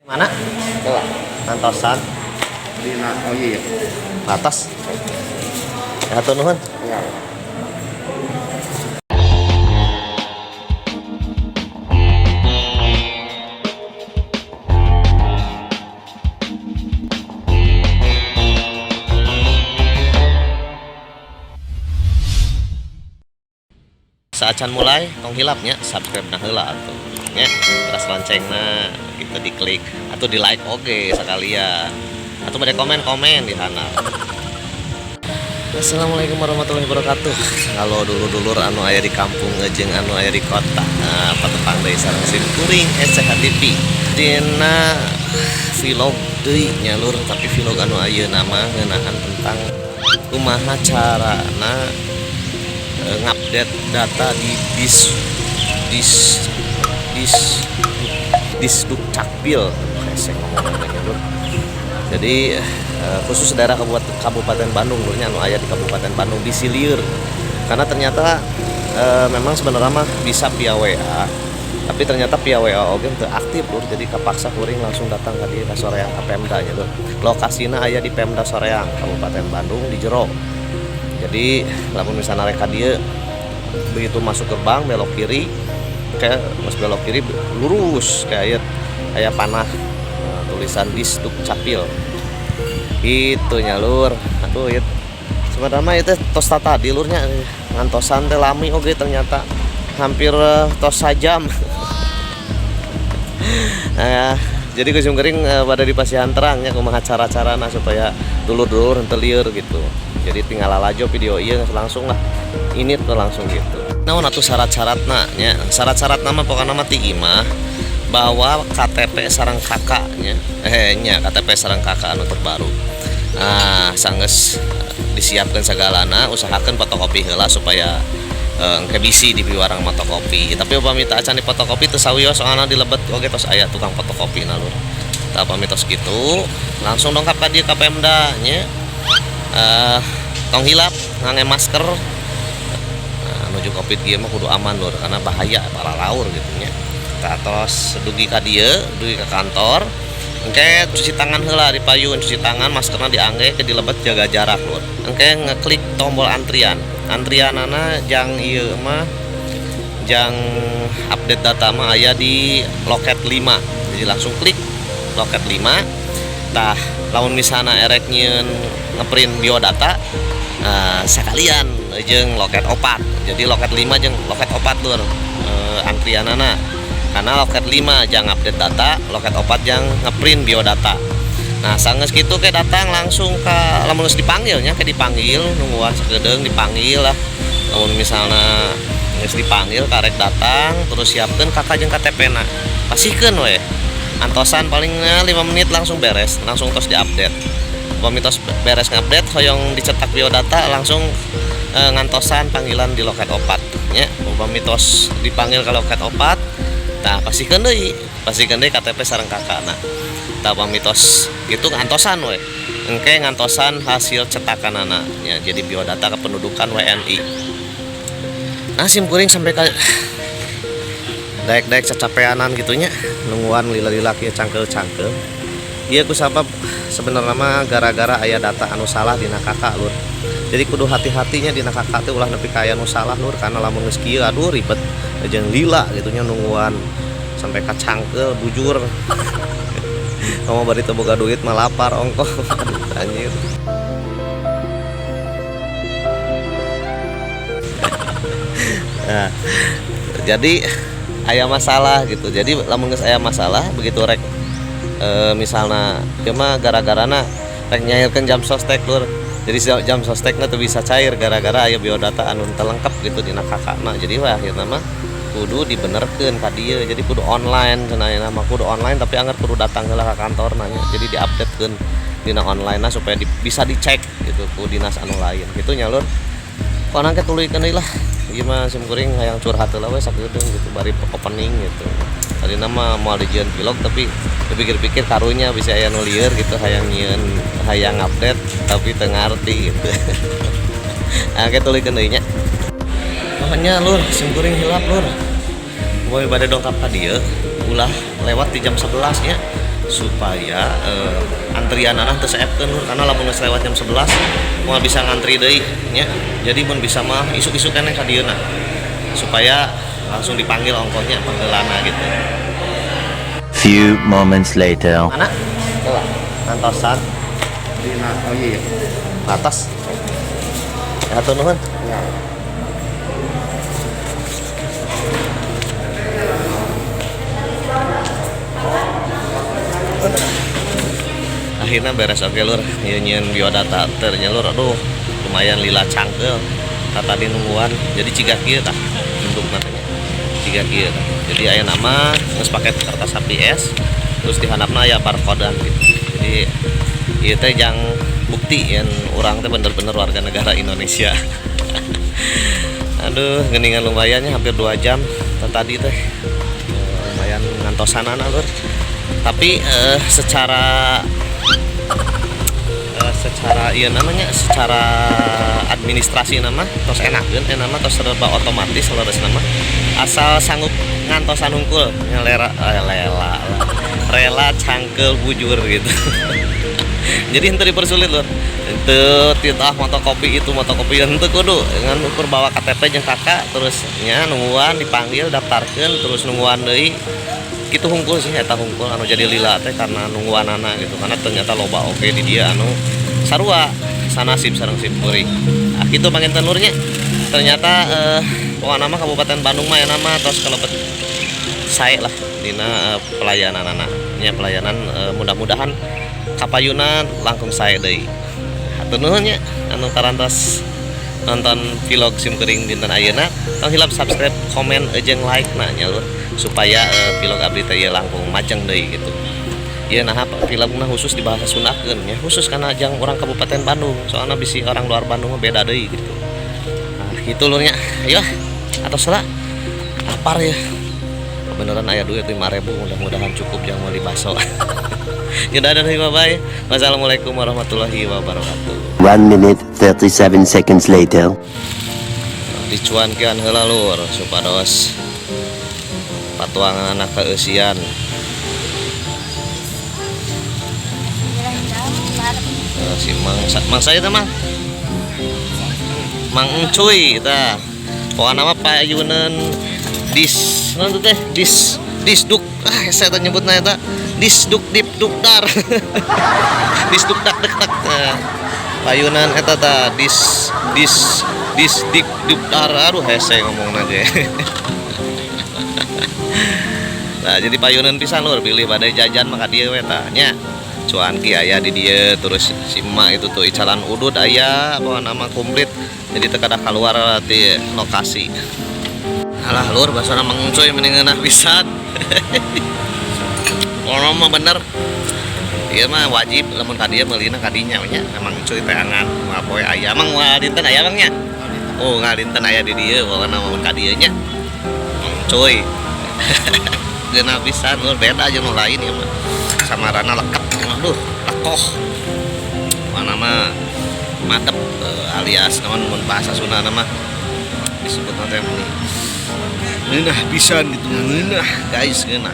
Mana? Antosan. Dina, oh iya. Atas. Ya, hatur nuhun. Ya. Saacan mulai tong hilap nya, subscribe na heula atuh nya, terus loncengna gitu diklik atau di like, oke sekalian atau pada komen-komen di handap. Assalamualaikum warahmatullahi wabarakatuh. Halo dulur-dulur anu aya di kampung jeung anu aya di kota. Nah, patepang deui sareng sim kuring SCH TV. Dina vlog deui nya lur, tapi vlog anu ayeuna mah ngeunaan tentang kumaha carana ngupdate data di dis dis dis Disdukcapil. Hese ngomongnya lur. Jadi khusus daerah Kabupaten Bandung lur nya, anu aya di Kabupaten Bandung bisi lieur. Karena ternyata memang sebenarnya mah bisa via WA, tapi ternyata via WA oge teu aktif lur, jadi kapaksa kuring langsung datang ka dieu ka Soreang, ka Pemda nya lur. Lokasina aya di Pemda Soreang, Kabupaten Bandung, di jero. Jadi lamun misalnya rek ka dieu, begitu masuk gerbang belok kiri, kayak mas belok kiri lurus kayak aya panah, nah, tulisan Disdukcapil gitu nya lur. Aduh, itu sebenarnya mah itu tos tadi lur nya, ngantosan teh lami oge, ternyata hampir tos sajam. Nah, jadi ku kuring pada di pasihan terang nya kumaha cara-carana supaya dulur-dulur henteu lieur gitu. Jadi tinggal lalajo video ieu langsung lah, ini tuh langsung gitu. Naon atuh syarat-syaratna nya? Syarat-syarat nama pokokna mah ti imah bawa KTP sareng KK nya, nya KTP sareng KK anu terbaru. Nah, sanggeus disiapkan segalana, usahakan fotokopi heula supaya engke bisi di piwarang fotokopi. Tapi upami teu acan di fotokopi teu sawios, soalna di lebet oge tos aya tukang fotokopi na lur. Tah, upami tos kitu langsung dongkap ka dieu ka Pemda nya. Tong hilap ngangge masker. Nah, nuju Covid ieu mah kudu aman lur, karena bahaya para laur gitu nya. Tah, tos dugi ka dieu, dugi ka kantor, engke cuci tangan heula di payun, cuci tangan, maskerna diangge, ke di lebet jaga jarak lur. Engke ngeklik tombol antrian. Antrianana jang ieu mah, jang update data mah aya di loket 5. Jadi langsung klik loket 5. Tah, lamun misalna erek nyieun ngeprint biodata, nah, sekalian jeung loket 4. Jadi loket 5 jeung loket 4 lur, antrianana. Karena loket 5 jang update data, loket 4 jang ngeprint biodata. Nah, sanggeus kitu ke datang langsung ke lamun geus dipanggil nya, ke dipanggil nungguan sakedeung dipanggil lah. Lamun misalna geus dipanggil karek datang, terus siapkeun KK jeung KTP na. Pasihkeun we. Antosan palingnya 5 menit langsung beres, langsung tos diupdate. Upami tos beres ngupdate, hoyong dicetak biodata langsung ngantosan panggilan di loket 4 nya. Upami tos dipanggil ke loket 4, tah pasihkeun deui, pasihkeun deui KTP sareng KK na. Tah, upami tos itu ngantosan we. Engke ngantosan hasil cetakanana nya, jadi biodata kependudukan WNI. Nah, sim kuring sampai ka daek-daek cacapeanan gitunya, nungguan lila-lila kieu cangkeul-cangkeul. Ieu ku sabab sebenarnya mah gara-gara aya data anu salah dina KK lur. Jadi kudu hati-hatinya dina KK teh ulah nepi ka aya nu salah lur, karena lamun geus kieu aduh ribet jeung lila gitunya nungguan sampai ka cangkeul bujur. Kamu bari teu boga duit mah lapar ongkoh. Aduh, anjir. Nah, jadi aya masalah gitu. Jadi lamun geus aya masalah begitu rek misalna ieu mah gara-garana rek nyairkeun jam sostek lur. Jadi jam sostekna teu bisa cair gara-gara aya biodata anu teu lengkap gitu dina KK-na. Jadi wah akhirna mah kudu dibenerkeun ka dieu. Jadi kudu online cenah ayeuna mah, kudu online tapi anggar kudu datang heula ka kantorna nya. Jadi diupdatekeun dina online na supaya bisa dicek gitu ku dinas anu lain gitu nya lur. Pokona ke tuluykeun deui lah. Ieu mah sim kuring hayang curhat heula we sakedeung gitu bari opening gitu. Tadina mah moal dijieun vlog tapi dipikir-pikir karunya bisa aya nu lieur gitu hayang nyieun, hayang update tapi teu ngarti gitu. Nah, ke tuluykeun deui nya. Makanya lur, sim kuring hilap lur. Upami bade dongkap ka dieu ulah lewat di jam 11 nya. Supaya antrianana teu seepkeun, Lur, karena lamun geus lewat jam 11 moal bisa ngantri deui nya. Jadi mun bisa mah isuk-isuk keneh ka dieuna supaya langsung dipanggil ongkohnya panggeulana gitu. Few moments later. Mana? Heula, ngantosan. Dina, oh iya. Atas. Ya, hatur nuhun. Ya. Akhirnya beres oke, Lur, ieu nyieun biodata teh nya, Lur. Aduh, lumayan lila cangkeul tadi nungguan. Jadi ciga kieu tah bentukna teh nya. Ciga kieu tah. Jadi aya nama geus pake kertas HPS, terus di handapna aya barcodean gitu. Jadi ieu teh jang bukti yen urang teh bener-bener warga negara Indonesia. Aduh, geningan lumayannya hampir 2 jam tadi teh. Lumayan ngantosanana, Lur. Tapi secara secara iya namanya, secara administrasi nama tos enakeun, enak mah tos serba otomatis leres nama, asal sanggup ngantosan hungkul nya, lera lela lah, rela cangkeul bujur gitu. Jadi henteu dipersulit, Lur, henteu titah fotokopi itu fotokopi, henteu kudu ngan ukur bawa KTP jeung KK, terus nya nungguan dipanggil, daftarkeun, terus nungguan deui gitu hungkul sih. Eta hungkul anu jadi lila teh karena nungguanana gitu, karena ternyata loba oge di dia anu sarua sanasib sareng simkuring. Ah, kitu panginten, Lur, nya. Ternyata pokokna mah Kabupaten Bandung mah nama tos kalebet sae lah dina pelayanan nya, pelayanan mudah-mudahan kapayunan langkung sae deui. Hatur nuhun nya anu parantos nonton vlog simkuring dinten ayeuna. Tong hilap subscribe, komen, jeung like na nya, Lur, supaya vlog abdi teh ieu langkung majeng deui gitu. Ieu nah vlogna khusus di bahasa Sundakeun nya, khusus karena jang orang Kabupaten Bandung, soalnya bisi orang luar Bandung mah beda deui gitu. Nah, gitu, Lur, nya. Ayo atau salah lapar ya. Beneran aya duit 5.000, mudah-mudahan cukup yang mau bakso. Ya dadah, bye bye. Wassalamualaikum warahmatullahi wabarakatuh. 1 minute 37 seconds later. Dicuankeun heula, Lur, supados patuangan kaeusian. Si Mang, Mang saya teh Mang. Mang Encuy tah. Pokokna mah payuneun dis naon teh dis disduk, ah saya teh nyebutna eta disduk dip duk dar disduk dak dek dak. Nah, payunan eta tah dis dis dis dik duk dar, aduh hese ngomongna ge. Nah, jadi payunan pisan, Lur, pilih pada jajan maka dia we tah nya. Cuanki aya di dia, terus si emak itu tuh icalan udud aya, apa nama komplit. Jadi teu kedah keluar di lokasi. Alah, Lur, basana Mang Encuy mending ngeunah pisan. Kalau mah bener. Ieu mah wajib lamun ka dieu meulina ka dinya nya. Mang Encuy teh angan moal poe aya. Mang moal dinten aya, Bang, nya? Oh, ngadinten aya di dieu pokona mun ka dieu nya. Mang Encuy. Geunah pisan, Lur, beda jeung nu lain ieu mah. Samarana leket, aduh, lekoh. Mana mah madep, alias naon mun bahasa Sunda mah disebut teh meni ngeunah pisan gitu, ngeunah guys, ngeunah.